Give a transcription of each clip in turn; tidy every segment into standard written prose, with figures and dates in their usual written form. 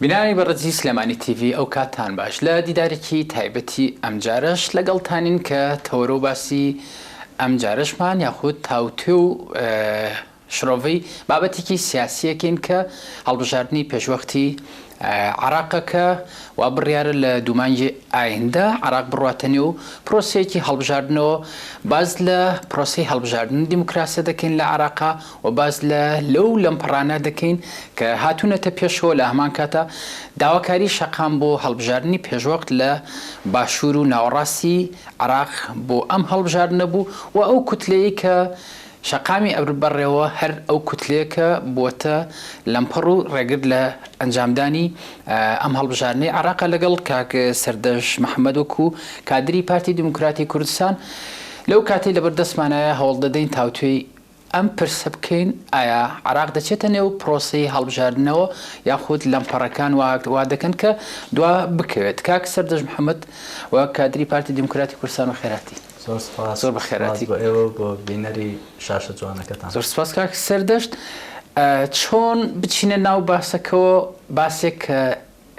بینەرانی بەڕێزی سلێمانی تیڤی ئەو کاتتان باش لە دیدارێکی تایبەتی ئەمجارەش لەگەڵتانین کە تەوەرە و باسی ئەمجارەشمان یاخود تاوتوێ و شرۆڤەی بابەتێکی سیاسیەکەین کە هەڵبژاردنی پێشوەختی عراقە کە وا بڕیارە لە دوومانگی ئایندە عراق بڕواتە نێو پرۆسەیەکی هەڵبژاردنەوە باز لە پرۆسەی هەڵبژاردن دیموکراسە دەکەین لە عراقا و باس لە لەو لەمپەڕانە دەکەین کە هاتوونەتە پێشەوە لە هەمان کاتا داواکاری شەقام بۆ هەڵبژاردنی پێشوەخت لە باشوور و ناوەڕاستی عێراق بۆ ئەم هەڵبژاردنە بوو و ئەو کوتلەیەی کە شەقامی ئەبرد بەڕێوە هەر ئەو کوتلەیە کە بووەتە لەمپەڕ و ڕێگر لە ئەنجامدانی ئەم هەڵبژاردنەی عێراقە لەگەڵ کاک سەردەشت محەمەد وەکوو کادری پارتی دیموکراتی کوردستان لەو کاتەی لەبەردەستمانایە هەوڵدەدەین تاوتوێی ئەم پرسە بکەین، ئایا عێراق دەچێتە نێو پرۆسەی هەڵبژاردنەوە یاخود لەمپەڕەکان وا دەکەن کە دوا بکەوێت؟ کاک سەردەشت محەمەد وەک کادری پارتی دیموکراتی کوردستان بەخێرهاتی. زۆر سپاس. زۆر بەخێرهاتی. سپاس بۆ ئێوە و بۆ بینەری شاشە جوانەکەتان. زۆر سپاس کاک سەردەشت. چۆن بچینە ناو باسەکەوە، باسێک کە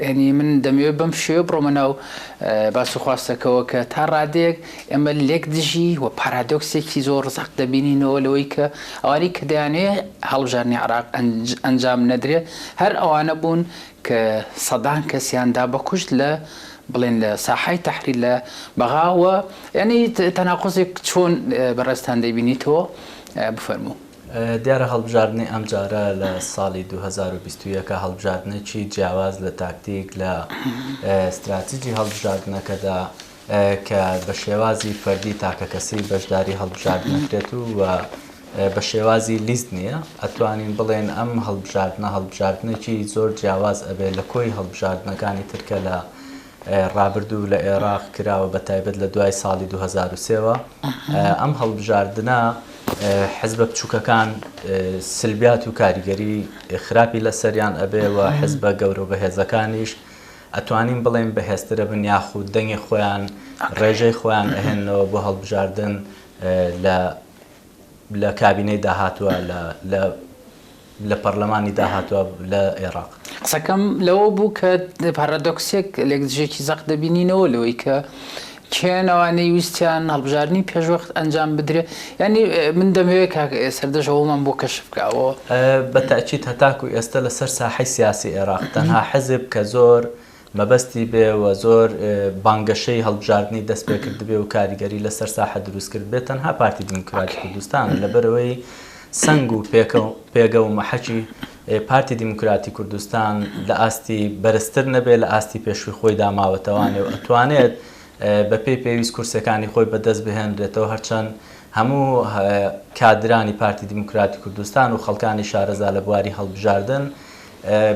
یانی من دەمەوێت بەم شێوەیە بڕۆمە ناو باس و خواستەکەوە کە تا ڕادەیەک ئێمە لێک دژی و پارادۆکسێکی زۆر زەق دەبینینەوە لەوەی کە ئەوانەی کە دەیانەوێت هەڵبژاردنی عێراق ئەنجام نەدرێ هەر ئەوانە بوون کە سەدان کەسیان دا بە کوشت لە بڵێن لە ساحای تەحریر لە بەغا و یانی تەناقوزێک چۆن بەڕێزتان دەیبینیتەوە بفەرموو. دیارە هەڵبژاردنی ئەمجارە لە ساڵی 2021 هەڵبژاردنێکی جیاواز لە تاکتیک لە ستراتیجی هەڵبژاردنەکەدا کە بە شێوازی فەردی تاکەکەسی بەشداری هەڵبژاردنەکرێت و بە شێوازی لیست نییە ئەتوانین بڵێن ئەم هەڵبژاردنە هەڵبژاردنێکی زۆر جیاواز ئەبێ لە کۆی هەڵبژاردنەکانی ترکە لە ڕابردوو لە ئێراق کراوە بە تایبەت لە دوای ساڵی 2003 وە ئەم هەڵبژاردنە حزبە بچووکەکان سلبیات و کاریگەری خراپی لەسەریان ئەبێ و حزبە گەورە و بەهێزەکانیش ئەتوانین بڵێن بەهێزترە بن یاخود دەنگی خۆیان ڕێژەی خۆیان ئەهێنەوە بۆ هەڵبژاردن لە لە کابینەی داهاتووە لە لە لە پەرلەمانی داهاتووە لە ئێراق. قسەکەم لەوە بوو کە پارادۆکسێک لێکدژێکی زەق دەبینینەوە لەوەی کە کێن ئەوانەی ویستیان هەڵبژاردنی پێشوەخت ئەنجام بدرێ یانی من دەمەوێت کاک سەردەشت ئەوەمان بۆ کەشف بکا ئەوە. بە تەئکید هەتاکو ئێستە لەسەر ساحەی سیاسی ئێراق تەنها حزب کە زۆر مەبەستی بێ و زۆر بانگەشەی هەڵبژاردنی دەست پێ کردبێ و کاریگەری لەسەر ساحە دروست کردبێ تەنها پارتی دیموکراتی کوردستانە لەبەرئەوەی سەنگ و پێگە و مەحەکی پارتی دیموکراتی کوردستان لە ئاستی بەرزتر نەبێ لە ئاستی پێشووی خۆیدا ماوەتەوانێ و ئەتوانێت بەپێی پێویست کورسەکانی خۆی بەدەست بهێنرێتەوە هەرچەند هەموو کادرانی پارتی دیموکراتی کوردستان و خەڵکانی شارەزا لە بواری هەڵبژاردن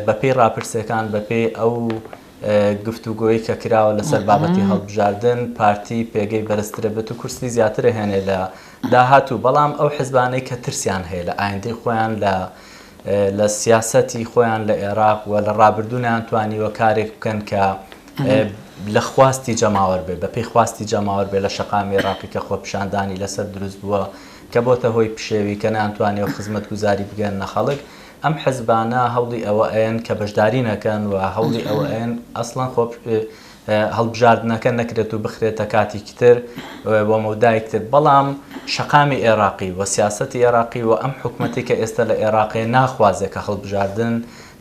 بەپێی ڕاپرسیەکان، بەپێی ئەو گفتوگۆی کە کراوە لەسەر بابەتی هەڵبژاردن، پارتی پێگەی بەرزترە بێت و کورسی زیاتر ئەهێنێ لە داهاتوو، بەڵام ئەو حزبانەی کە ترسیان هەیە لە ئایندەی خۆیان لە لە سیاسەتی خۆیان لە ئێراق و لە ڕابردوو نەیانتوانیوە کارێک بکەن کە لە خواستی جەماوەر بێ بەپێی خواستی جەماوەر بێ لە شەقامی عێراقی کە خۆپیشاندانی لەسەر دروست بووە کە بۆتە هۆی پشێوی کە نەیانتوانیوە خزمەتگوزاری بگەیەننە خەڵک ئەم حزبانە هەوڵی ئەوە ئەیەن کە بەشداری نەکەن و هەوڵی ئەوە ئەیەن ئەسڵەن خۆ هەڵبژاردنەکە نەکرێت و بخرێتە کاتێکی تر و مەودایەکی تر بەڵام شەقامی ئێراقی و سیاسەتی ئێراقی و ئەم حکومەتی کە ئێستا لە ئێراقێ ناخوازێ کە هەڵبژاردن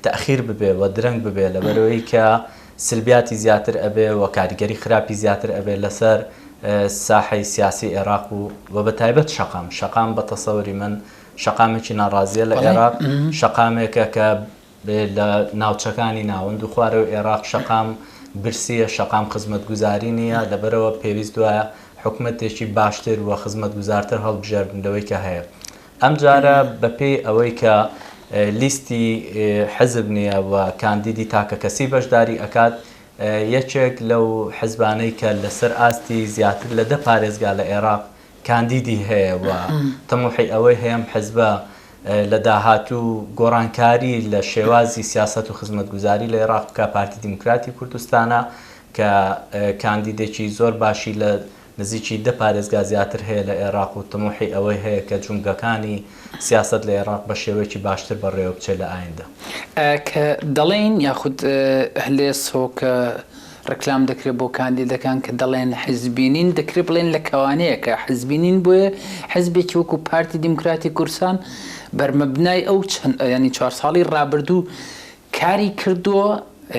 تەئخیر ببێ و درەنگ ببێ لەبەرئەوەی کە سلبیاتی زیاتر ئەبێ و کاریگەری خراپی زیاتر ئەبێ لەسەر ساحەی سیاسی ئێراق و و بە تایبەت شەقام شەقام بە تەسەوری من شەقامێکی ناڕازییە لە ئێراق، شەقامێکە کە لە ناوچەکانی ناوەند و خوارەوەی ئێراق شەقام برسییە، شەقام خزمەتگوزاری نییە، لەبەرئەوە پێویست وایە حکومەتێکی باشتر و خزمەتگوزارتر هەڵبژێرن لەوەی کە هەیە. ئەمجارە بەپێی ئەوەی کە لیستی حزب نییە و کاندیدی تاکەکەسی بەشداری ئەکات، یەکێک لەو حزبانەی کە لەسەر ئاستی زیاتر لە دە پارێزگا لە ئێراق کاندیدی هەیە و تەموحی ئەوەی هەیە ئەم حزبە لە داهاتوو گۆڕانکاری لە شێوازی سیاسەت و خزمەتگوزاری لە ئێراق بکا، پارتی دیموکراتی کوردستانە کە کاندیدێکی زۆر باشی لە نزیکی دە پارێزگا زیاتر هەیە لە ئێراق و تموحی ئەوەی هەیە کە جومگەکانی سیاسەت لە ئێراق بە شێوەیەکی باشتر بەڕێوە بچێت لە ئایندە. کە دەڵێین یاخود ئەهلێسۆ کە ڕیکلام دەکرێت بۆ کاندیدەکان کە دەڵێن حزبی نین، دەکرێت بڵێن لە کەوانەیە کە حزبی نین بۆیە حزبێکی وەکو پارتی دیموکراتی کوردستان بەرمەبنای ئەو چەند یانی چوار ساڵی ڕابردوو کاری کردووە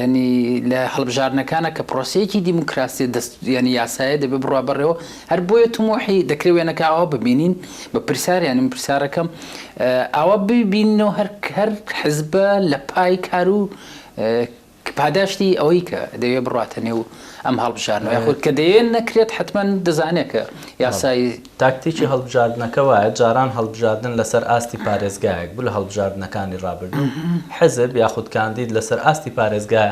یانی لە هەڵبژاردنەکانە کە پرۆسەیەکی دیموکراسی دەست یانی یاسایە دەبێ بڕوا بەڕێوە هەر بۆیە تموحی دەکرێ وێنەکە ئاوا ببینین بە پرسیار یانی من پرسیارەکەم ئاوا ببینەوە هەر هەر حزبە لە پای کار و پاداشتی ئەوەی کە دەیەوێ بڕواتە نێو ئەم هەڵبژاردنەوە یاخود کە دەیەوێت نەکرێت حەتمەن دەزانێت کە یاسای. تاکتیکی هەڵبژاردنەکە وایە، جاران هەڵبژاردن لەسەر ئاستی پارێزگایەک بوو لە هەڵبژاردنەکانی ڕابردوو حزب یاخود کاندید لەسەر ئاستی پارێزگا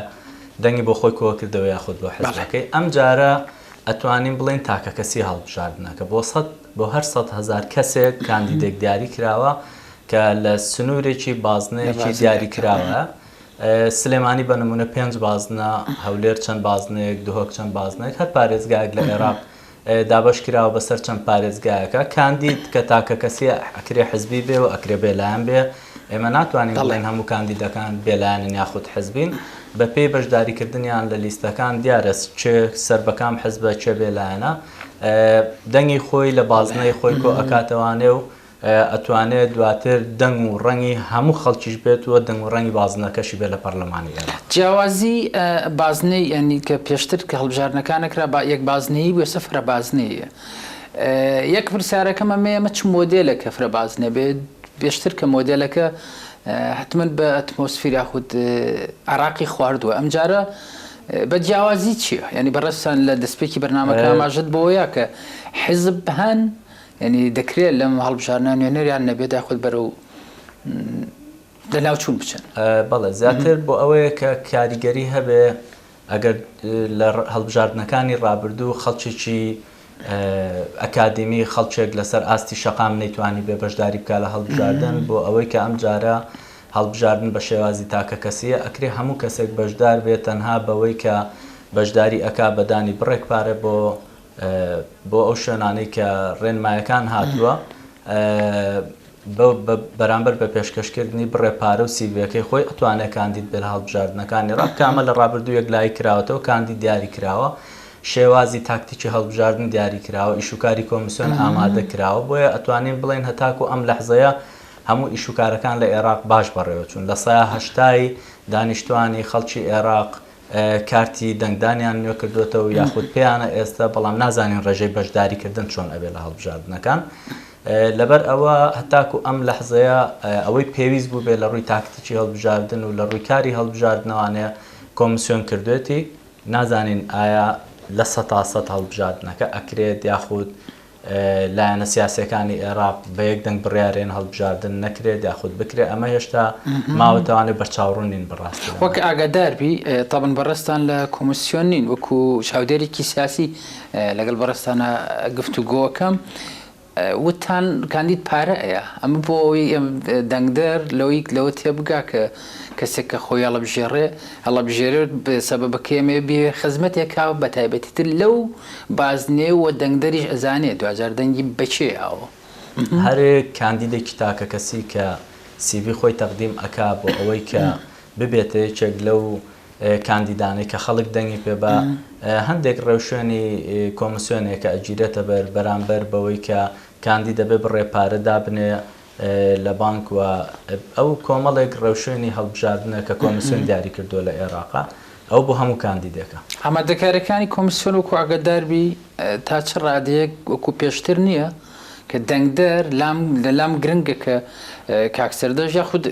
دەنگی بۆ خۆی کۆکردەوە یاخود بۆ حزبەکەی، ئەمجارە ئەتوانین بڵێین تاکەکەسی هەڵبژاردنەکە بۆ سەد بۆ هەر 100,000 کەسێک کاندیدێک دیاری کراوە کە لە سنوورێکی بازنەیەکی دیاری کراوە. سلێمانی بە نموونە پێنج بازنە، هەولێر چەند بازنەیەک، دهۆک چەند بازنەیەک، هەر پارێزگایەک لە عێراق دابەش کراوە بەسەر چەند پارێزگایەکە. کاندید کە تاکەکەسییە ئەکرێ حزبی بێ و ئەکرێ بێلایەن بێ. ئێمە ناتوانین بڵێین هەموو کاندیدەکان بێلایەنن یاخود حزبین. بەپێی بەشداریکردنیان لە لیستەکان دیارە کێ سەر بە کام حزبە، کێ بێلایەنە. دەنگی خۆی لە بازنەی خۆی کۆ ئەکاتەوانێ و ئەتوانێ دواتر دەنگ و ڕەنگی هەموو خەڵکیش بێت و دەنگ و ڕەنگی بازنەکەشی بێت لە پەرلەمانی ئێراق. جیاوازی بازنەی یانی کە پێشتر کە هەڵبژاردنەکان ئەکرا با یەک بازنەیی بوو ئێستا فرە بازنەییە. یەک پرسیارەکەم ئەمەیە ئەمە چ مۆدێلێکە فرە بازنە بێ؟ پێشتر کە مۆدێلەکە حتمەن بە ئەتمۆسفیر یاخود عێراقی خواردووە ئەمجارە بە جیاوازی چییە؟ یانی بەڕێزتان لە دەستپێکی بەرنامەکە ئاماژەت بەوەیا کە حیزب هەن یانی دەکرێت لەم هەڵبژاردنە نوێنەریان نەبێت یاخود بەرەو لەناوچوون بچن؟ بەڵێ زیاتر بۆ ئەوەیە کە کاریگەری هەبێ ئەگەر لە هەڵبژاردنەکانی ڕابردوو خەڵکێکی ئەکادیمی خەڵکێک لەسەر ئاستی شەقام نەیتوانی بێ بەشداری بکە لە هەڵبژاردن بۆ ئەوەی کە ئەم جارە هەڵبژاردن بە شێوازی تاکە کەسیە ئەکرێ هەموو کەسێک بەشدار بێت تەنها بەوەی کە بەشداری ئەکا بەدانی بڕێک پارە بۆ بۆ ئەو شوێنانەی کە ڕێنمایەکان هاتووە بەرامبەر بە پێشکەشکردنی بڕێ پارە و سیڤیەکەی خۆی ئەتوانێت کاندید بێت لە هەڵبژاردنەکانی ڕاب کە ئەمە لە ڕابردوو یەکلایی کراوەتەوە کاندید دیاری کراوە شێوازی تاکتیکی هەڵبژاردن دیاری کراوە ئیشوکاری کۆمیسیۆن ئامادە کراوە بۆیە ئەتوانین بڵێن هەتاکو ئەم لەحزەیە هەموو ئیشوکارەکان لە ئێراق باش بەڕێوەچوون لە سەیا هەشتای دانیشتوانی خەڵکی ئێراق کارتی دەنگدانیان نوێ کردووەتەوە یاخود پێیانە ئێستا، بەڵام نازانین ڕێژەی بەشداریکردن چۆن ئەبێت لە هەڵبژاردنەکان. لەبەر ئەوە هەتاکو ئەم لەحزەیە ئەوەی پێویست بووبێت لە ڕووی تاکتیکی هەڵبژاردن و لە ڕووی کاری هەڵبژاردنەوانەیە کۆمسیۆن کردوێتی، نازانین ئایا 100% هەڵبژاردنەکە ئەکرێت یاخود لایەنە سیاسیەکانی ئێراق بە یەک دەنگ بڕیارێن هەڵبژاردن نەکرێت یاخود بکرێت ئەمە هێشتا ماوەتەوانێ بەرچاوڕوون نین بەڕاستی. وەک ئاگادار بی تەبن بەڕێزتان لە کۆمیسیۆن نین وەکو چاودێرێکی سیاسی لەگەڵ بەڕێزتانا گفتوگۆکەم وتتان کاندید پارە ئەیا ئەمە بۆ ئەوەی دەنگدەر لەوەی لەوە تێبگا کە کەسێک کە خۆی هەڵەبژێڕێ هەڵەبژێرێت سەبەبەکەی ئەمەیە بێ خزمەتێک کا بەتایبەتی تر لەو بازنەیە و دەنگدەریش ئەزانێ دواجار دەنگی بەکێ یاوە. هەر کاندیدێکی تاکەکەسی کە سیڤی خۆی تەقدیم ئەکا بۆ ئەوەی کە ببێتە یەکێک لەو کاندیدانەی کە خەڵک دەنگی پێ با، هەندێک ڕێوشوێنی کۆمسیۆنێکە ئەگیرێتە بەر بەرامبەر بەوەی کە کاندید ئەبێ بڕێ پارە دابنێ لە بانک و ئەو کۆمەڵێک ڕێوشوێنی هەڵبژاردنە کە کۆمیسیۆن دیاری کردووە لە ئێراقا ئەو بۆ هەموو کاندیدێکە. ئامادەکاریەکانی کۆمیسیۆن وەکو ئاگادار بی تا چ ڕادەیەک وەکو پێشتر نییە کە دەنگدەر لام لە لام گرنگە کە کاک سەردەشت یاخود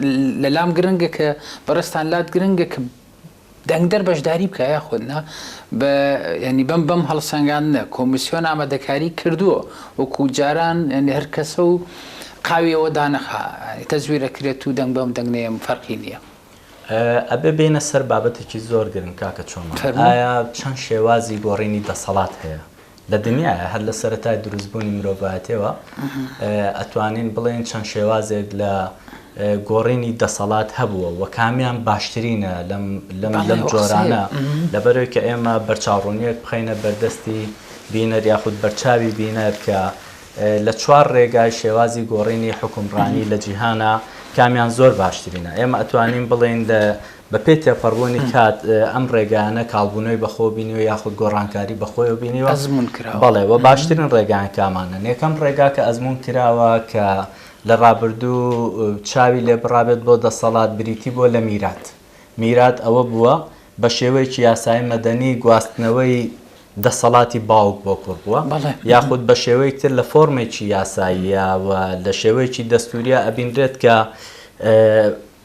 لە لام گرنگە کە بەڕێزتان لات گرنگە کە دەنگدەر بەشداری بکا یاخود نا بە یانی بەم بەم هەڵسەنگاندنە کۆمیسیۆن ئامادەکاری کردووە وەکو جاران یانی هەر کەسە و قاوی ئەوە دانەخا تەزویر ئەکرێت و دەنگ بەم دەنگ نەیەم فەرقی نییە. ئەبێ بێینە سەر بابەتێکی زۆر گرنگ کاکە چۆمان فەرموو. ئایا چەند شێوازی گۆڕینی دەسەڵات هەیە؟ لە دنیایە هەر لە سەرەتای دروستبوونی مرۆڤایەتیەوە ئەتوانین بڵێین چەند شێوازێک لە گۆڕینی دەسەڵات هەبووە و کامیان باشترینە لەم لەم لەم جۆرانە لەبەرەوەی کە ئێمە بەرچاوڕوونیەک بخەینە بەردەستی بینەر یاخود بەرچاوی بینەر کە لە چوار ڕێگای شێوازی گۆڕینی حوکمڕانی لە جیهانا کامیان زۆر باشترینە؟ ئێمە ئەتوانین بڵێین لە بە پێی تێپەڕبوونی کات ئەم ڕێگایانە کاڵبوونەوەی بەخۆوە بینیوە یاخود گۆڕانکاری بەخۆیەوە بینیوە. ئەزموون کراوە. بەڵێ وە باشترین ڕێگایان کامانەن؟ یەکەم ڕێگا کە ئەزموون کراوە کە لە ڕابردوو چاوی لێ بڕابێت بۆ دەسەڵات بریتی بووە لە میرات. میرات ئەوە بووە بە شێوەیەکی یاسایی مەدەنی گواستنەوەی دەسەڵاتی باوک بۆ کوڕ بووە یاخود بە شێوەیەک تر لە فۆرمێکی یاساییە و لە شێوەیەکی دەستوریە ئەبینرێت کە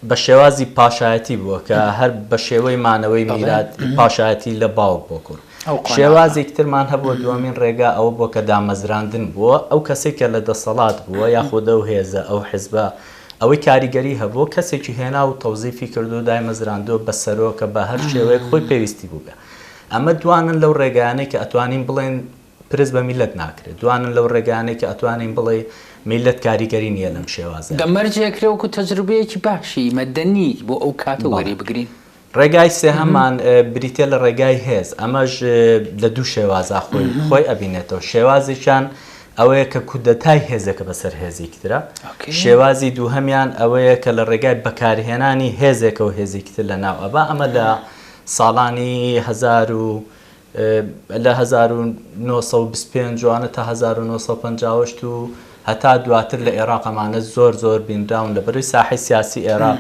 بە شێوازی پاشایەتی بووە کە هەر بە شێوەی مانەوەی میرات پاشایەتی لە باوک بۆ کوڕ. شێوازێکی ترمان هەبووە دووەمین ڕێگا ئەوە بووە کە دامەزراندن بووە ئەو کەسێک کە لە دەسەڵات بووە یاخود ئەو هێزە ئەو حزبە ئەوەی کاریگەری هەبووە کەسێکی هێنا و تەوزیفی کردو دایمەزراندووە بە سەرۆکە بە هەر شێوەیەک خۆی پێویستی بووبێ. ئەمە دوانن لەو ڕێگایانەی کە ئەتوانین بڵێین پرس بە میللەت ناکرێت، دوانن لەو ڕێگایانەی کە ئەتوانین بڵێی میللەت کاریگەری نییە لەم شێوازەیا. بە مەرجێک ئەکرێ وەکو تەجروبەیەکی باشی مەدەنی بۆ ئەو کاتە بەڵێ. وەری بگرین. ڕێگای سێهەممان بریتیە لە ڕێگای هێز، ئەمەش لە دوو شێوازا خۆی خۆی ئەبینێتەوە، شێوازێکیان ئەوەیە کە کودەتای هێزێکە بەسەر هێزێکی ترا، شێوازی دووهەمیان ئەوەیە کە لە ڕێگای بەکارهێنانی هێزێکەوە هێزێکی تر لەناو ئەبا، ئەمە لە ساڵانی هەزار و لە 1925 وانە تا 1958 و هەتا دواتر لە ئێراق ئەمانە زۆر زۆر بینراون لە بەروی ساحەی سیاسی ئێراق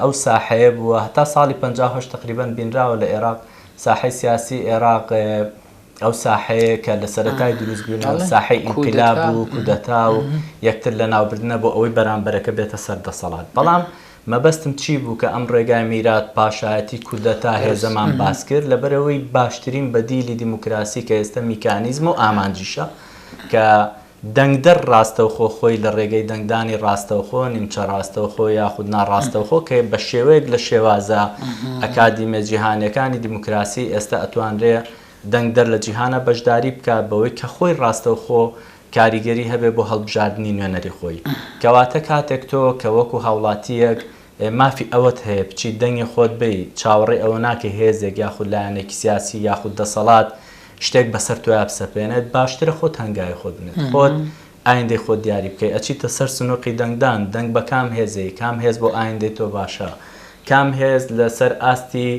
ئەو ساحەیە بووە هەتا ساڵی 58 تقریبا بینراوە لە ئێراق ساحەی سیاسی ئێراق ئەو ساحەیە کە لە سەرەتای دروستبوونەوە ساحەی ئینقلاب و کودەتا و یەکتر لەناوبردنە بۆ ئەوەی بەرامبەرەکە بێتە سەر دەسەڵات بەڵام مەبەستم چی بوو کە ئەم ڕێگای میرات، پاشایەتی، کودەتا، هێزەمان باس کرد؟ لەبەرئەوەی باشترین بەدیلی دیموکراسی کە ئێستە میکانیزمە و ئامانجیشە کە دەنگدەر ڕاستەوخۆ خۆی لە ڕێگەی دەنگدانی ڕاستەوخۆ، نیمچە ڕاستەوخۆ یاخود ناڕاستەوخۆ کە بە شێوەیەک لە شێوازە ئەکادیمیە جیهانیەکانی دیموکراسی ئێستە ئەتوانرێ دەنگدەر لە جیهانا بەشداری بکات بەوەی کە خۆی ڕاستەوخۆ کاریگەری هەبێ بۆ هەڵبژاردنی نوێنەری خۆی. کەواتە کاتێک تۆ کە وەکو هاوڵاتییەک مافی ئەوەت هەیە بچیت دەنگی خۆت بەی، چاوەڕێی ئەوە ناکەی هێزێک یاخود لایەنێکی سیاسی یاخود دەسەڵات شتێک بەسەر تۆیا بسەپێنێت، باشترە خۆت هەنگاوی خۆت بنێت، خۆت ئایندەی خۆت دیاری بکەی، ئەچیتە سەر سنوقی دەنگدان، دەنگ بە کام هێزەی، کام هێز بۆ ئایندەی تۆ باشە، کام هێز لەسەر ئاستی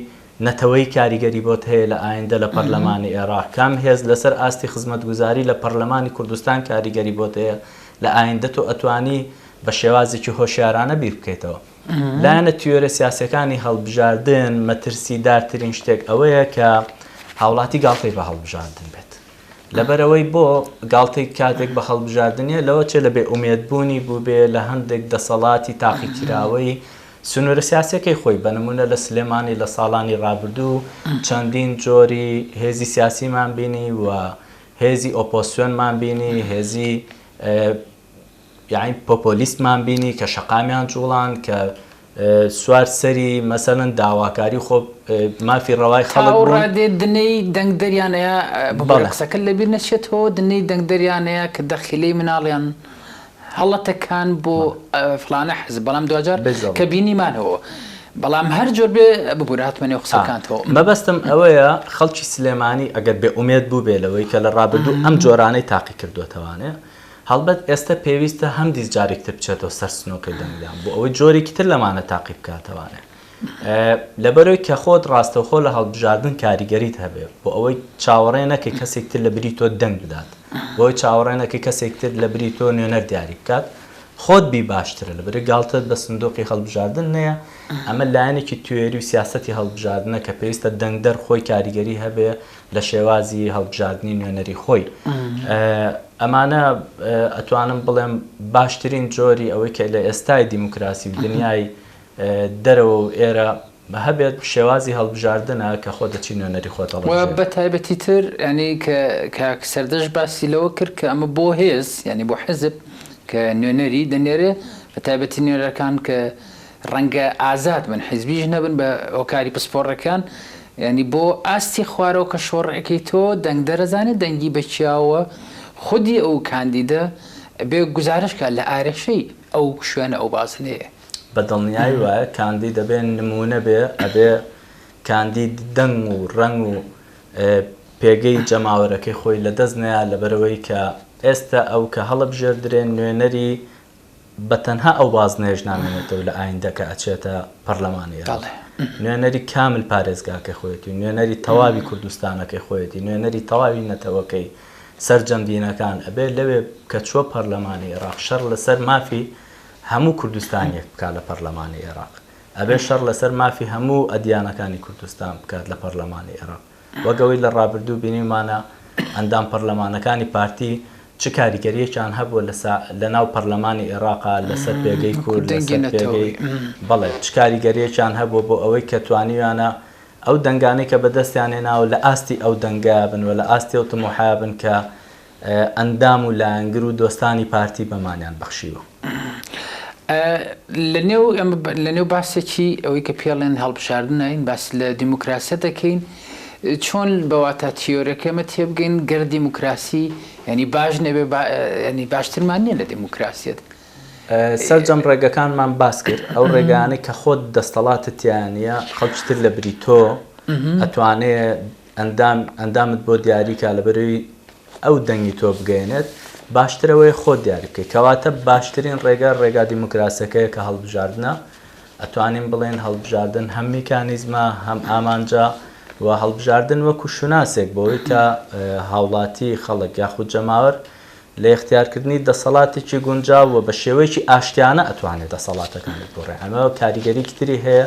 نەتەوەیی کاریگەری بۆت هەیە لە ئایندە لە پەرلەمانی ئێراق؟ کام هێز لەسەر ئاستی خزمەتگوزاری لە پەرلەمانی کوردستان کاریگەری بۆت هەیە لە ئایندە؟ تۆ ئەتوانی بە شێوازێکی هۆشیارانە بیر بکەیتەوە. لایەنە تیۆرە سیاسیەکانی هەڵبژاردن مەترسیدارترین شتێک ئەوەیە کە هاوڵاتی گاڵتەی بە هەڵبژاردن بێت. لەبەرئەوەی بۆ گاڵتەی کاتێک بە هەڵبژاردنیە لەوە چێ لە بێ ئومێدبوونی بووبێ لە هەندێک دەسەڵاتی تاقیکراوەی سنوورە سیاسیەکەی خۆی، بە نموونە لە سلێمانی لە ساڵانی ڕابردوو چەندین جۆری هێزی سیاسیمان بینی و هێزی ئۆپۆسیۆنمان بینی، هێزی یانی پۆپۆلیستمان بینی کە شەقامیان جوڵان کە سوار سەری مەسەلەن داواکاری خۆ مافی ڕەوای خەڵک بوون. تا ئەو ڕادەیە دنەی دەنگدەریان ئەیا، ببورە قسەکەت لەبیر نەچێتەوە، دنەی دەنگدەریان ئەیا کە دەخیلەی مناڵیان هەڵەتەکان بۆ فڵانە حزب، بەڵام دواجار کە بینیمانەوە، بەڵام هەر جۆر بێ ببورە هاتمە نێو قسەکانتەوە. مەبەستم ئەوەیە خەڵکی سلێمانی ئەگەر بێ ئومێد بووبێ لەوەی کە لە ڕابردوو ئەم جۆرانەی تاقی کردۆتەوانێ، هەڵبەت ئێستە پێویستە هەمدیس جارێکی تر بچێتەوە سەر سنووقی دەنگدان بۆ ئەوەی جۆرێکی تر لەمانە تاقی بکاتەوانێ. لەبەرەوەی کە خۆت ڕاستەوخۆ لە هەڵبژاردن کاریگەریت هەبێ بۆ ئەوەی چاوەڕێ نەکەی کەسێک تر لە بری تۆ دەنگ بدات بۆ ئەوەی چاوەڕێ نەکەی کەسێک تر لە بری تۆ نوێنەر دیاری بکات خۆت بی باشترە لەبەرەی گاڵتەت بە سندوقی هەڵبژاردن نەیە ئەمە لایەنێکی تیۆری و سیاسەتی هەڵبژاردنە کە پێویستە دەنگدەر خۆی کاریگەری هەبێ لە شێوازی هەڵبژاردنی نوێنەری خۆی ئەمانە ئەتوانم بڵێم باشترین جۆری ئەوەی کە لە ئێستای دیموکراسی و دنیای دەرەوە و ئێرە هەبێت شێوازی هەڵبژاردنە کە خۆت دەچی نوێنەری خۆت هەڵەبژێریت. وە بە تایبەتی تر یانی کە کاک سەردەشت باسی لەوە کرد کە ئەمە بۆ هێز یانی بۆ حزب کە نوێنەری دەنێرێ بە تایبەتی نوێنەرەکان کە ڕەنگە ئازاد بن حزبیش نەبن بە هۆکاری پسپۆڕەکان یانی بۆ ئاستی خوارەوە کە شۆڕەکەی تۆ دەنگدەرەزانێ دەنگی بە کیاوە خودی ئەو کاندیدە بێ گوزارش کات لە ئارێشەی ئەو شوێنە ئەو بازنەیە. بە دڵنیایی وایە کاندید ئەبێ نموونە بێ، ئەبێ کاندید دەنگ و ڕەنگ و. پێگەی جەماوەرەکەی خۆی لە دەست نەیا لەبەرئەوەی کە ئێستە ئەو کە هەڵەبژێردرێ نوێنەری بە تەنها ئەو بازنەیەش نامێنێتەوە لە ئایندە کە ئەچێتە پەرلەمانی ئێراق نوێنەری کامل پارێزگاکەی خۆیەتی نوێنەری تەواوی کوردستانەکەی خۆیەتی نوێنەری تەواوی نەتەوەکەی سەرجەم دینەکان ئەبێ لەوێ کە چوە پەرلەمانی ئێراق شەڕ لەسەر مافی هەموو کوردستانیەک بکا لە پەرلەمانی ئێراق ئەبێ شەڕ لەسەر مافی هەموو ئەدیانەکانی کوردستان بکات لە پەرلەمانی ئێراق وەک ئەوەی لە ڕابردوو بینیومانە ئەندام پەرلەمانەکانی پارتی چ کاریگەریەکیان هەبووە لە لە ناو پەرلەمانی ئێراقا لەسەر پێگەی کورد لەسەر پێگەی بەڵێ چ کاریگەریەکیان هەبووە بۆ ئەوەی کە توانیویانە ئەو دەنگانەی کە بەدەستیان هێناوە لە ئاستی ئەو دەنگە بن و لە ئاستی ئەو تموحە بن کە ئەندام و لایەنگر و دۆستانی پارتی بەمانیان بەخشیوە. لەنێو ئێمە لەنێو باسێکی ئەوەی کە پێڵێن هەڵبژاردنین باس لە دیموکراسیەت دەکەین چۆن بە واتا تیۆرەکە ئێمە تێبگەین گەر دیموکراسی یعنی باش نەبێ ینی باشترمان نییە لە دیموکراسیەت. سەرجەم ڕێگەکانمان باس کرد ئەو ڕێگانەی کە خۆت دەستەڵاتت تیا نییە خەڵکی تر لە بری تۆ ئەتوانێ ئەندام ئەندامت بۆ دیاری کا لەبەرەوەی ئەو دەنگی تۆ بگەیەنێت باشتر ئەوەیە خۆت دیاری بکەیت کەواتە باشترین ڕێگا ڕێگا دیموکراسەکەیە کە هەڵبژاردنە ئەتوانین بڵێن هەڵبژاردن هەم میکانیزمە هەم ئامانجە و هەڵبژاردن وەکو شوناسێک بۆی کە هاوڵاتی خەڵک یاخود جەماوەر لە ئیختیارکردنی دەسەڵاتێکی گونجاو و بە شێوەیەکی ئاشتیانە ئەتوانێ دەسەڵاتەکانی بگۆڕێ. ئەمە کاریگەریی تری هەیە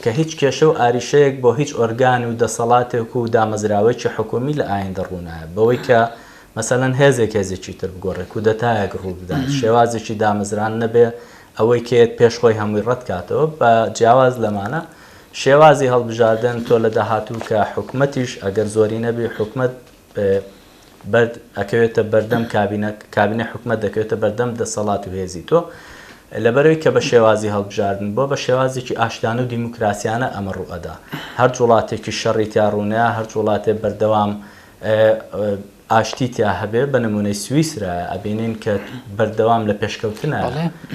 کە هیچ کێشە و ئاریشەیەک بۆ هیچ ئۆرگان و دەسەڵاتێک و دامەزراوەیەکی حکوومی لە ئایندە ڕوو نایە بەوەی کە مەسەلەن هێزێک هێزێکی تر بگۆڕێ، کودەتایەک ڕوو بدات، شێوازێکی دامەزران نەبێ ئەوەی کە یەت پێش خۆی هەمووی ڕەت کاتەوە. بە جیاواز لەمانە شێوازی هەڵبژاردن تۆ لە داهاتوو کە حکومەتیش ئەگەر زۆرینە بی حکومەت بەرد ئەکەوێتە بەردەم کابینە کابینەی حکومەت دەکەوێتە بەردەم دەسەڵات و هێزی تۆ لەبەرەوەی کە بە شێوازی هەڵبژاردن بۆ بە شێوازێکی ئاشتیانە و دیموکراسیانە ئەمە ڕووئەدا هەر وڵاتێکی شەڕی تیا ڕوونەیە هەر وڵاتێ بەردەوام ئاشتی تیا هەبێ بە نمونەی سویسرایە ئەبینین کە بەردەوام لە پێشکەوتنە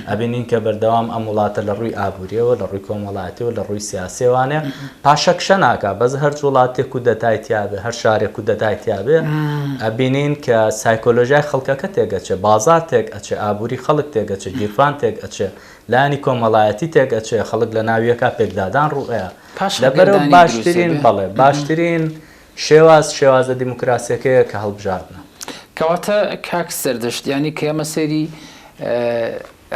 ئەبینین کە بەردەوام ئەم وڵاتە لە ڕووی ئابووریەوە لە ڕووی کۆمەڵایەتیەوە لە ڕووی سیاسیەوانێ پاشەکشە ناکا بەس هەر وڵاتێک کودەتای تیابێ هەر شارێک کودەتای تیابێ ئەبینین کە سایکۆلۆژیای خەڵکەکە تێگەچێ بازار تێک ئەچێ ئابووری خەڵک تێگەچێ گیرفان تێک ئەچێ لایەنی کۆمەڵایەتی تێک ئەچێ خەڵک لە ناویەکا پێکدادان ڕووئەیا لەبەرەوە باشترین بەڵێ باشترین شێواز شێوازە دیموکراسیەکەیە کە هەڵبژاردنە. کەواتە کاک سەردەشت یانی کە ئێمە سەیری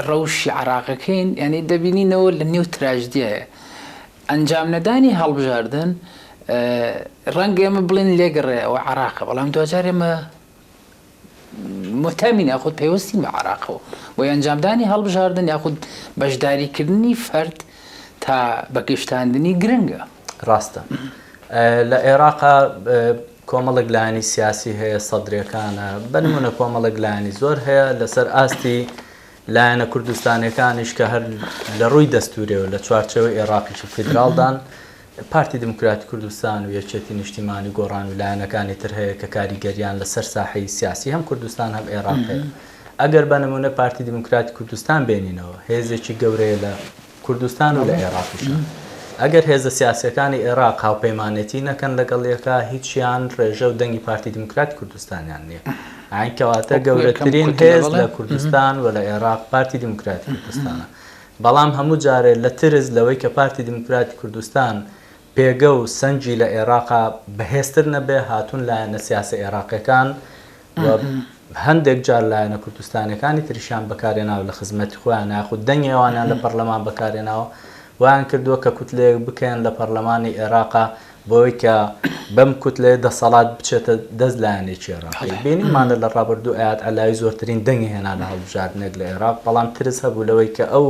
ڕەوشی عێراقەکەین یانی دەبینینەوە لە نێو تراژدیایە ئەنجام نەدانی هەڵبژاردن ڕەنگە ئێمە بڵێن لێگەڕێ ئەوە عێراقە بەڵام دواجار ئێمە مهتەمین یاخود پەیوەستین بە عێراقەوە بۆی ئەنجامدانی هەڵبژاردن یاخود بەشداریکردنی فەرد تا بەگشتاندنی گرنگە. ڕاستە لە عێراقا کۆمەڵێک لایەنی سیاسی هەیە سەدرەکانە بە نمونە کۆمەڵێک لایەنی زۆر هەیە لەسەر ئاستی لایەنە کوردستانیەکانیش کە هەر لە ڕووی دەستوورێەوە لە چوارچێوەی ئێراقیی فیدراڵدان، پارتی دیموکراتی کوردستان و یەکێتی نیشتیمانی گۆڕان و لایەنەکانی تر هەیە کە کاریگەریان لە سەر ساحەی سیاسی هەم کوردستان هەم ئێراق هەیە. ئەگەر بە نموونە پارتی دیموکراتی کوردستان بێنینەوە هێزێکی گەورەیە لە کوردستان و لە ئێراقیشە. ئەگەر هێزە سیاسیەکانی ئێراق هاوپەیمانێتی نەکەن لەگەڵ یەکا هیچیان ڕێژە و دەنگی پارتی دیموکراتی کوردستانیان نییە. ئاین کەواتە گەورەترین هێز لە کوردستان و لە ئێراق پارتی دیموکراتی کوردستانە. بەڵام هەموو جارێ لە ترس لەوەی کە پارتی دیموکراتی کوردستان پێگە و سەنگی لە ئێراقا بەهێزتر نەبێ هاتوون لایەنە سیاسە ئێراقیەکان و هەندێک جار لایەنە کوردستانیەکانی تریشیان بەکارهێناوە لە خزمەتی خۆیان یاخود دەنگی ئەوانیان لە پەرلەمان بەکارهێناوە وایان کردووە کە کوتلەیەک بکەن لە پەرلەمانی ئێراقا بۆی کە بەم کوتلەیە دەسەڵات بچێتە دەست لایەنێکی عێراقی بینیمانە لە ڕابردوو ئەیاد عەلاوی زۆرترین دەنگی هێنا لە هەڵبژاردنێک لە عێراق بەڵام ترس هەبوو لەوەی کە ئەو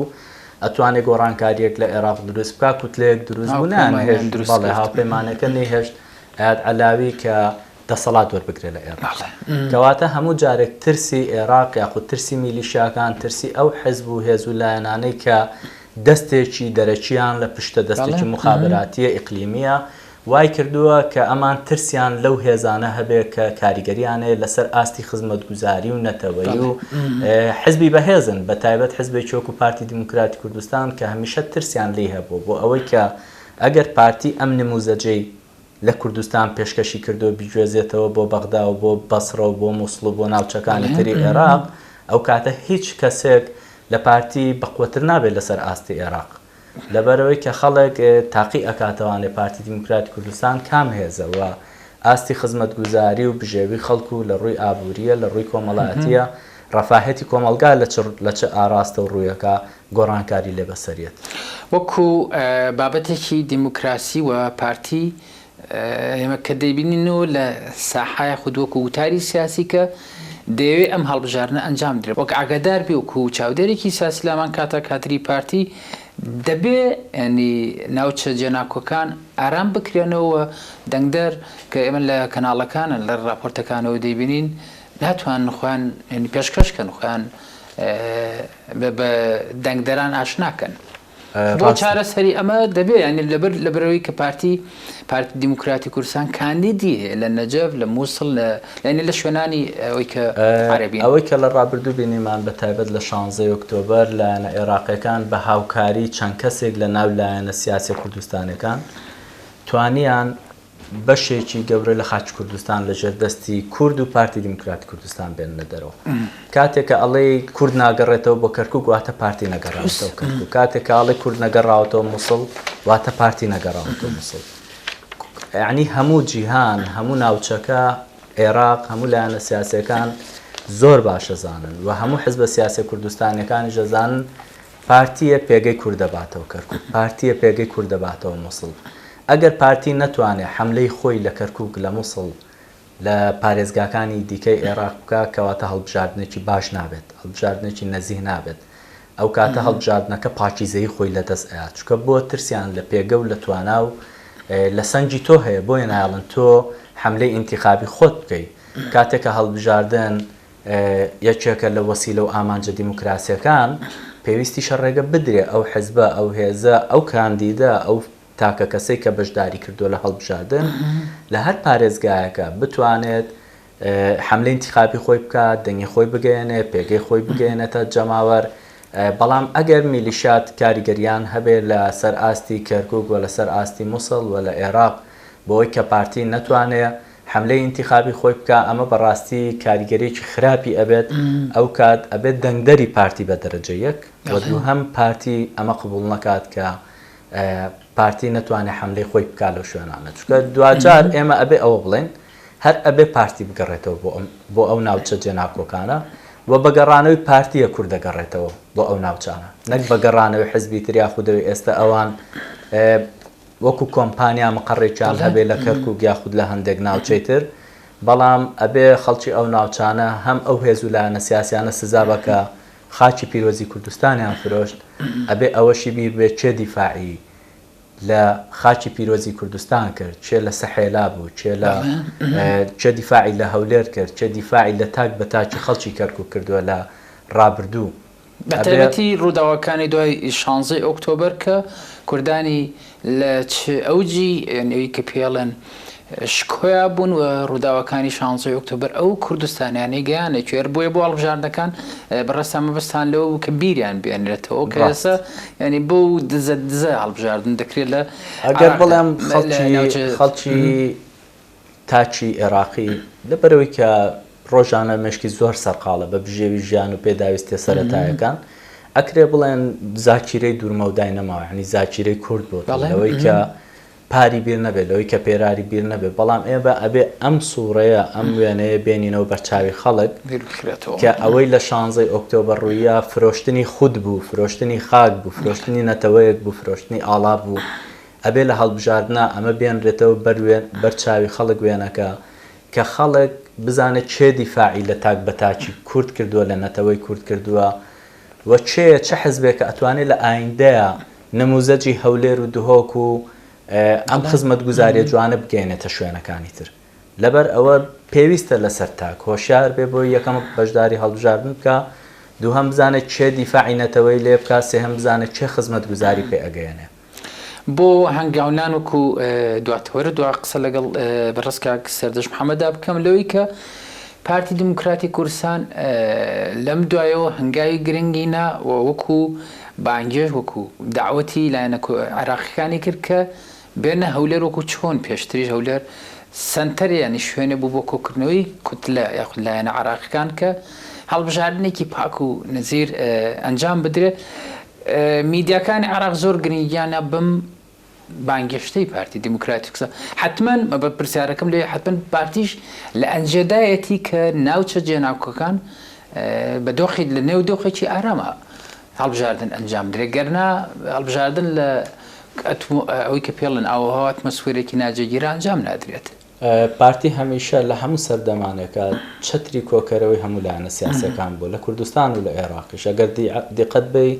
ئەتوانێ گۆڕانکاریەک لە عێراق دروست بکا کوتلەیەک دروست بوو نەیانهێشت بەڵێ هاوپەیمانەکە نەیهێشت ئەیاد عەلاوی کە دەسەڵات وەربگرێ لە ئێراق. کەواتە هەموو جارێک ترسی ئێراق یاخود ترسی میلیشیاکان، ترسی ئەو حزب و هێز و لایەنانەی کە دەستێکی دەرەکییان لە پشتە، دەستێکی موخابەراتییە ئیقلیمییە، وای کردووە کە ئەمان ترسیان لەو هێزانە هەبێ کە کاریگەرییان هەیە لەسەر ئاستی خزمەتگوزاری و نەتەوەیی و حزبی بەهێزن، بەتایبەت حزبێکی وەکو پارتی دیموکراتی کوردستان کە هەمیشە ترسیان لێی هەبووە بۆ ئەوەی کە ئەگەر پارتی ئەم نموزەجەی. لە کوردستان پێشکەشی کردووە بیگوێزێتەوە بۆ بەغدا و بۆ بەسڕە و بۆ موسڵ و بۆ ناوچەکانی تری ئێراق، ئەو کاتە هیچ کەسێک لە پارتی بەقوەتر نابێت لەسەر ئاستی ئێراق. لەبەرئەوەی کە خەڵک تاقی ئەکاتەوانێ پارتی دیموکراتی کوردستان کام هێزە و ئاستی خزمەتگوزاری و بژێوی خەڵک و لە ڕووی ئابوورییە لە ڕووی کۆمەڵایەتییە ڕەفاهیەتی کۆمەڵگا لە چ لە چ ئاڕاستە و ڕوویەکا گۆڕانکاری لێ بەسەریەت. وەکو بابەتێکی دیموکراسی و پارتی ئێمە کە دەیبینینەوە لە ساحە یاخود وەکو وتاری سیاسی کە دەیەوێ ئەم هەڵبژاردنە ئەنجام بدرێت وەک ئاگادار بی وەکو چاودێرێکی سیاسی لامان کاتە کادری پارتی دەبێ ینی ناوچە جێناکۆکان ئارام بکرێنەوە دەنگدەر کە ئێمە لە کەناڵەکانە لە راپۆرتەکانەوە دەیبینین ناتوانن خۆیان ینی پێشکەش کەن خۆیان بە دەنگدەران ئاشناکەن. بۆ چارەسەری ئەمە دەبێ یانی لەبەر لەبەرەوەی کە پارتی پارتی دیموکراتی کوردستان کاندیدی هەیە لە نەجەف لە مووسڵ لە یانی لە شوێنانی ئەوەی کە عەرەبین. ئەوەی کە لە ڕابردوو بینیمان بە تایبەت لە شانزەی ئۆکتۆبەر لایەنە ئێراقیەکان بە هاوکاری چەند کەسێک لە ناو لایەنە سیاسیە کوردستانیەکان توانیان بەشێکی گەورە لە خاکی کوردستان لە ژێر دەستی کورد و پارتی دیموکراتی کوردستان بێننە دەرەوە. کاتێک کە ئەڵێی کورد ناگەڕێتەوە بۆ کەرکوک واتە پارتی نەگەڕاوەتەوە کەرکوک. کاتێک کە ئەڵێی کورد نەگەڕاوەتەوە موسڵ واتە پارتی نەگەڕاوەتەوە موسڵ. یعنی هەموو جیهان، هەموو ناوچەکە، عێراق، هەموو لایەنە سیاسیەکان زۆر باش ئەزانن و هەموو حزبە سیاسیە کوردستانیەکانیش ئەزانن پارتییە پێگەی کورد دەباتەوە کەرکوک، پارتییە پێگەی کورد دەباتەوە موسڵ. ئەگەر پارتی نەتوانێ حەملەی خۆی لە کەرکوک، لە موسڵ، لە پارێزگاکانی دیکەی ئێراق بکا، کەواتە هەڵبژاردنێکی باش نابێت، هەڵبژاردنێکی نەزیه نابێت. ئەوکاتە هەڵبژاردنەکە پاکیزەیی خۆی لەدەست ئەیات. چونکە بۆ ترسیان لە پێگە و لە توانا و لە سەنگی تۆ هەیە، بۆیە نایەڵن تۆ حەملەی ئینتیخابی خۆت بکەی. کاتێک کە هەڵبژاردن یەکێکە لە وەسیلە و ئامانجە دیموکراسیەکان، پێویستیشە ڕێگە بدرێ ئەو حزبە، ئەو هێزە، ئەو کاندیدە، ئەو تاکە کەسەی کە بەشداری کردووە لە هەڵبژاردن لە هەر پارێزگایەکە بتوانێت حەملەی ئینتیخابی خۆی بکات، دەنگی خۆی بگەیەنێ، پێگەی خۆی بگەیەنێتە جەماوەر. بەڵام ئەگەر میلیشیات کاریگەریان هەبێ لە سەر ئاستی کەرکوک و لە سەر ئاستی موسڵ و لە ئێراق بۆی کە پارتی نەتوانێ حەملەی ئینتیخابی خۆی بکا ئەمە بەڕاستی کاریگەریەکی خراپی ئەبێت ئەوکات ئەبێت دەنگدەری پارتی بە دەرەجە یەک و دووهەم پارتی ئەمە قبوڵ نەکات کە پارتی نەتوانێت حەملەی خۆی بکا لەو شوێنانە چونکە دواجار ئێمە ئەبێ ئەوە بڵێن هەر ئەبێ پارتی بگەڕێتەوە بۆ ئەم بۆ ئەو ناوچە جێناکۆکانە و بە گەڕانەوەی پارتیە کورد دەگەڕێتەوە بۆ ئەو ناوچانە نەک بە گەڕانەوەی حزبی تر یاخودەوەی ئێستا ئەوان وەکو کۆمپانیا مقەڕێکیان هەبێ لە کەرکوک یاخود لە هەندێک ناوچەی تر، بەڵام ئەبێ خەڵکی ئەو ناوچانە هەم ئەو هێز و لایەنە سیاسیانە سزا بە کە خاکی پیرۆزی کوردستانیان فرۆشت، ئەبێ ئەوەشی بیر بێ کێ دیفاعی لە خاکی پیرۆزی کوردستان کرد، کێ لە سەحێلا بوو، کێ لە کێ دیفاعی لە هەولێر کرد، کێ دیفاعی لە تاک بە تاکی خەڵکی کەرکوک کردووە لە ڕابردوو. بە تایبەتی ڕووداوەکانی دوای شانزەی ئۆکتۆبەر کە کوردانی لە چ ئەوجی یانی ئەوی کە پێڵێن شکۆیا بوون و ڕووداوەکانی شانزەی ئۆکتۆبەر ئەو کوردستانیانەی گەیانە کوێر بۆیە بۆ هەڵبژاردنەکان بەڕێزتان مەبەستان لەوە بوو کە بیریان بێنرێتەوە کە ئێستا ینی بۆ دزە دزە هەڵبژاردن دەکرێت لە ئەگەر بڵێم خەڵکی خەڵکی تاکی ئێراقی لەبەرئەوەی کە ڕۆژانە مێشکی زۆر سەرقاڵە بە بژێوی ژیان و پێداویستیە سەرەتایەکان، ئەکرێ بڵێن زاکیرەی دوورمەودای نەماوە، یانی زاکیرەی کورت بۆتەوە لەوەی کە پاری بیر نەبێت، لەوەی کە پێراری بیر نەبێت، بەڵام ئێمە ئەبێ ئەم سوڕەیە، ئەم وێنەیە بێنینەوە بەرچاوی خەڵک کە ئەوەی لە شانزەی ئۆکتۆبەر ڕووییا فرۆشتنی خود بوو، فرۆشتنی خاک بوو، فرۆشتنی نەتەوەیەک بوو، فرۆشتنی ئاڵا بوو، ئەبێ لە هەڵبژاردنا ئەمە بێنرێتەوە بەر بەر چاوی خەڵک وێنەکە کە خەڵک بزانێت کێ دیفاعی لە تاک بە تاکی کورد کردووە لە نەتەوەی کورد کردووە و کێیە چ حزبێکە ئەتوانێت لە ئایندەیا نموزەجی هەولێر و دهۆک و ئەم خزمەتگوزاریە جوانە بگەیەنێتە شوێنەکانی تر لەبەر ئەوە پێویستە لەسەر تاک هۆشیار بێ بۆی یەکەم بەشداری هەڵبژاردن بکا دووهەم بزانێت کێ دیفاعی نەتەوەی لێ بکا سێهەم بزانێت کێ خزمەتگوزاری پێ ئەگەیەنێ. بۆ هەنگاونان وەکو دوا تەوەرە دوا قسە لەگەڵ بەڕێز کاک سەردەشت محەمەدا بکەم لەوەی کە پارتی دیموکراتی کوردستان لەم دوایەوە هەنگاوی گرنگی نا و وەکو بانگێش وەکو داوەتی لایەنە عێراقیەکانی کرد کە. بێنە هەولێر وەکو چۆن پێشتریش هەولێر سەنتەر یانی شوێنێ بوو بۆ کۆکردنەوەی کوتلە یاخود لایەنە عێراقیەکان کە هەڵبژاردنێکی پاک و نەزیر ئەنجام بدرێ میدیاکانی عێراق زۆر گرنگیانە بەم بانگێشتەی پارتی دیموکراتی کوردستان حتمما بە پرسیارەکەم لێ حتمما پارتیش لە ئەنجێدایەتی کە ناوچە جێناکۆکان بە دۆخی لە نێو دۆخێکی ئارامە هەڵبژاردن ئەنجام بدرێت گەرنا هەڵبژاردن لە ئەوەی کە پێڵن ئاووهەوا ئەتمۆسفێرێکی ناجێگیرە ئەنجام نادرێت. پارتی هەمیشە لە هەموو سەردەمانێکا چەتری کۆکەرەوەی هەموو لایەنە سیاسیەکان بووە لە کوردستان و لە ئێراقیش ئەگەر دیقەت بەی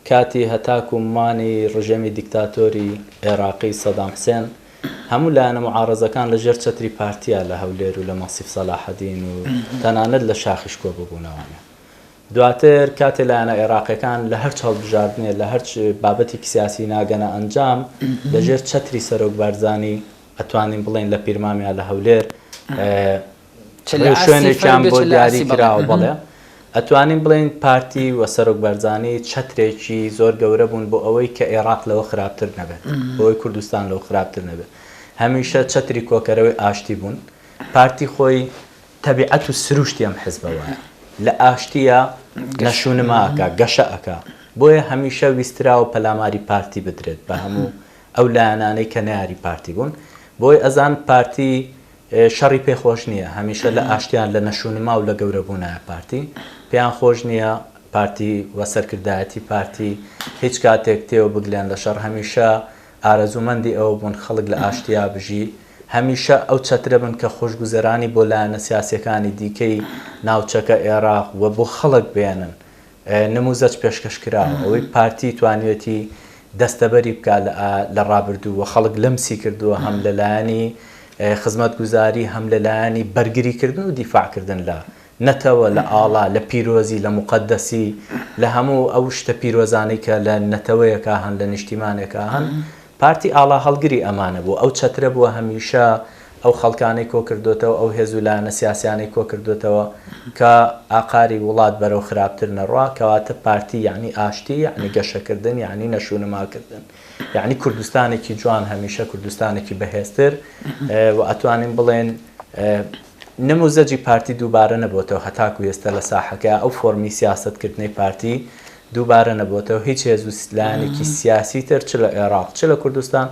کاتی هەتاکو مانی ڕژێمی دیکتاتۆری ئێراقی سەدام حسێن هەموو لایەنە معارەزەکان لە ژێر چەتری پارتیا لە هەولێر و لە مەسیف سەلاحەدین و تەنانەت لە شاخیش کۆببوونەوانێ. دواتر کاتێ لایەنە ئێراقیەکان لە هەرچ هەڵبژاردنێ لە هەرچ بابەتێکی سیاسی ناگەنە ئەنجام لە ژێر چەتری سەرۆک بارزانی ئەتوانین بڵێین لە پیرمام یا لە هەولێر شوێنێکیان بۆ دیاری کراوە بەڵێ ئەتوانین بڵێین پارتی و سەرۆک بارزانی چەترێکی زۆر گەورە بوون بۆ ئەوەی کە ئێراق لەوە خراپتر نەبێت بۆی کوردستان لەوە خراپتر نەبێت هەمیشە چەتری کۆکەرەوەی ئاشتی بوون پارتی خۆی تەبیعەت و سروشتی ئەم حزبە وایە لە ئاشتییا نەشونما ئەکا، گەشە ئەکا، بۆیە هەمیشە ویستراوە پەلاماری پارتی بدرێت بە هەموو ئەو لایەنانەی کە نەیاری پارتی بوون، بۆیە ئەزان پارتی شەڕی پێ خۆش نییە، هەمیشە لە ئاشتیان لە نەشونما و لە گەورەبوونایە پارتی پێیان خۆش نییە پارتی و سەرکردایەتی پارتی هیچ کاتێک تێوە بگلێن لە شەڕ هەمیشە ئارەزوومەندی ئەوە بوون خەڵک لە ئاشتیا بژی، هەمیشە ئەو چەترە بن کە خۆشگوزەرانی بۆ لایەنە سیاسییەکانی دیکەی ناوچەکە، ئێراق، و بۆ خەڵک بێنن. نموزەج پێشکەش کراوە. ئەوەی پارتی توانیوێتی دەستەبەری بکات لە ڕابردوو و خەڵک لەمسی کردووە هەم لە لایەنی خزمەتگوزاری هەم لە لایەنی بەرگریکردن و دیفاعکردن لە نەتەوە، لە ئاڵا، لە پیرۆزی، لە موقەدەسی، لە هەموو ئەو شتە پیرۆزانەی کە لە نەتەوەیەکا هەن، لە نیشتیمانێکا هەن، پارتی ئاڵاهەڵگری ئەمانە بووە، ئەو چەترە بووە هەمیشە ئەو خەڵکانەی کۆکردۆتەوە، ئەو هێز و لایەنە سیاسیانەی کۆکردۆتەوە کە ئاقاری وڵات بەرەو خراپتر نەڕوا، کەواتە پارتی یەعنی ئاشتی، یەعنی گەشەکردن، یەعنی نەشونماکردن، یەعنی کوردستانێکی جوان، هەمیشە کوردستانێکی بەهێزتر و ئەتوانین بڵێین نموزەجی پارتی دووبارە نەبۆتەوە هەتاکو ئێستا لە ساحەکەیا ئەو فۆرمی سیاسەت کردنەی پارتی دووبارە نەبۆتەوە هیچ هێز و لایەنێکی سیاسی تر چ لە ئێراق چ لە کوردستان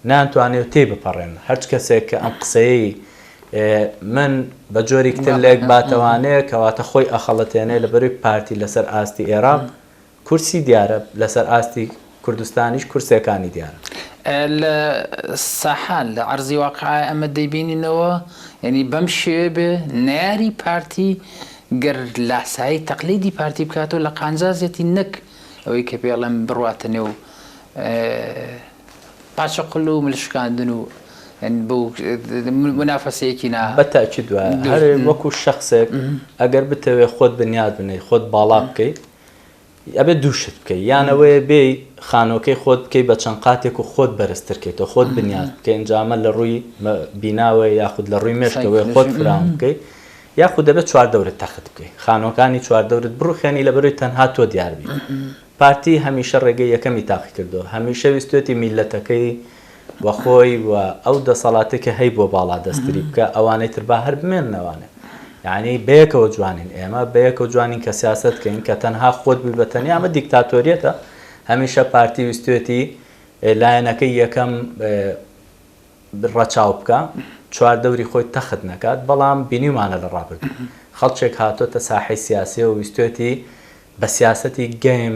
نانتوانێ و تێی بپەڕێن هەرچ کەسێک کە ئەم قسەیەی من بە جۆریک تر لێک باتەوانێ کەواتە خۆی ئەخەڵەتێنێ لە بەروی پارتی لەسەر ئاستی ئێراق کورسی دیارە لەسەر ئاستی کوردستانیش کورسێکانی دیارە. لە ساحە لە عەرزی واقع ئەمە دەیبینینەوە یانی بەم شێوەیە بێ نەیاری پارتی گەر لاسایی تەقلیدی پارتی بکاتەوە لە قانجازیەتی نەک ئەوەی کە پێڵێم بڕواتە نێو پاچە قول و مل شکاندن و بەو منافەسەیەکی نا بە تاکید وایە هەر وەکو شەخسێک ئەگەر بتەوێ خۆت بنیات بنێی خۆت باڵا بکەی ئەبێت دوو شت بکەی یان ئەوەیە بێی خانۆکەی خۆت بکەی بە چەند قاتێک و خۆت بەرزتر کەیتەوە خۆت بنیات بکەی ئینجا ئەمە لە ڕووی بیناوە یاخود لە ڕووی مێشکەوەی خۆت فراوان بکەی یاخود دەبێت چواردەورت تەخت بکەی خانۆکانی چواردەورت بڕوخێنی لەبەرەوەی تەنها تۆ دیار بیت پارتی هەمیشە ڕێگەی یەکەمی تاقی کردەوە هەمیشە ویستوێتی میللەتەکەی و خۆی و ئەو دەسەڵاتەی کە هەیبووە باڵادەستتری بکا، ئەوانەی تر با هەر بمێننەوانێ. یەعنی بەیەکەوە جوانین ئێمە، بەیەکەوە جوانین کە سیاسەت کەین، کە تەنها خۆت بووی بە تەنیا، ئەمە دیکتاتۆریەتە. هەمیشە پارتی ویستوێتی لایەنەکەی یەکەم ڕەچاو بکا، چواردەوری خۆی تەخت نەکات، بەڵام بینیومانە لە ڕابردوو خەڵکێک هاتۆتە ساحەی سیاسیەوە ویستوێتی بە سیاسەتی گەیم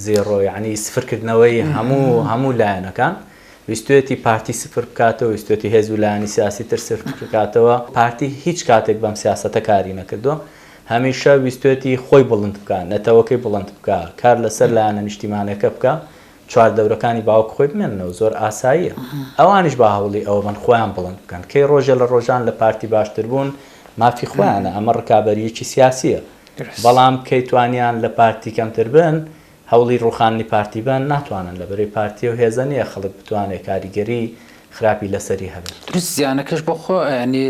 زیڕۆ یەعنی سفر کردنەوەی هەموو هەموو لایەنەکان ویستویەتی پارتی سفر بکاتەوە ویستویەتی هێز و لایەنی سیاسی تر سفر بکاتەوە پارتی هیچ کاتێک بەم سیاسەتە کاری نەکردووە هەمیشە ویستویەتی خۆی بڵند بکا نەتەوەکەی بڵند بکا کار لەسەر لایەنە نیشتیمانەکە بکا چواردەورەکانی باوک خۆی بمێننەوە زۆر ئاساییە ئەوانیش با هەوڵی ئەوە بن خۆیان بڵند بکەن کەی ڕۆژێ لە ڕۆژان لە پارتی باشتر بوون مافی خۆیانە ئەمە ڕکابەرییەکی سیاسییە بەڵام کەی توانیان لە پارتی کەمتر بن هەوڵی ڕوخاندنی پارتی بەن ناتوانن لەبەرەی پارتی ئەو هێزە نیە خەڵک بتوانێ کاریگەری خراپی لەسەری هەبێت. دروست زیانەکەش بۆ خۆ یانی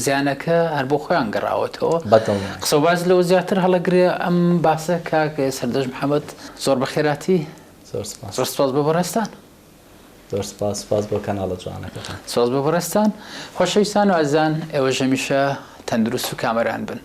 زیانەکە هەر بۆ خۆیان گەڕاوەتەوە. بەدڵنیام. قسەو باس لەوە زیاتر هەڵەگرێ ئەم باسە کاک سەردەشت محەمەد زۆر بەخێرهاتی. زۆر سپاس. زۆر سپاس بۆ بەڕێزتان. زۆر سپاس، سپاس بۆ کەناڵە جوانەکەتان. سپاس بۆ بەڕێزتان. خۆشەویستان و ئازیزان ئێوەش هەمیشە تەندروست و کامەران بن.